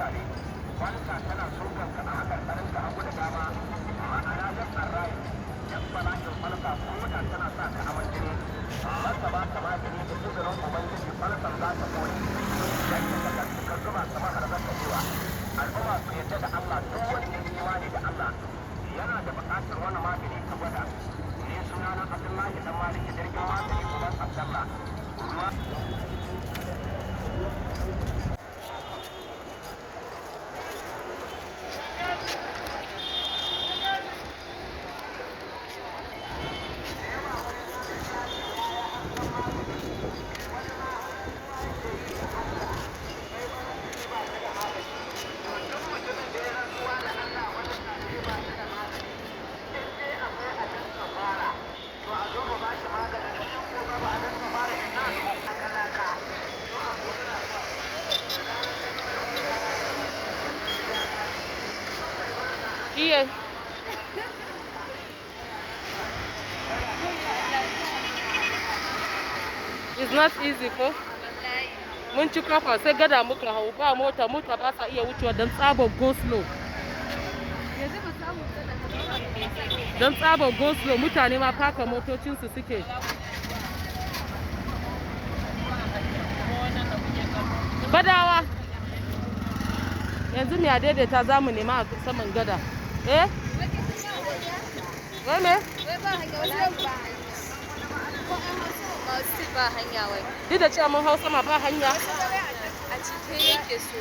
Mutane falsa tana sukan ka a hakarkarin ka hagu da dama, ma'ana left and right. Duk bala'in falsa, ko da tana sa ka aman jini, masa ba ka magani, da izinin Ubangiji falsan za ta kone. Yadda ka zuba kamar harzar kabewa. Al'umma, ku yadda da Allah. Duk wanda ya imani da Allah yana da buƙatar wani magani ka gwada. Ni sunana Abdullahi Dan Maliki, jirgin magani, uban Abdallah ruwa. Iya. It's not easy ko? Mun ci kafa sai gada muka hau, ba mota, mota ba sa iya wucewa don tsabar go slow. Yanzu ba samu. Don tsabar go slow, mutane ma faka motocinsu suke. Badawa. Yanzu mai daidaita za mu nema a saman gada. Eh? Wai me? Wai ba hanya, wasu ba hanya. Ko an hau ma still ba hanya wai. Duk da cewa mun hau sama, ba hanya. A cike yake sosai.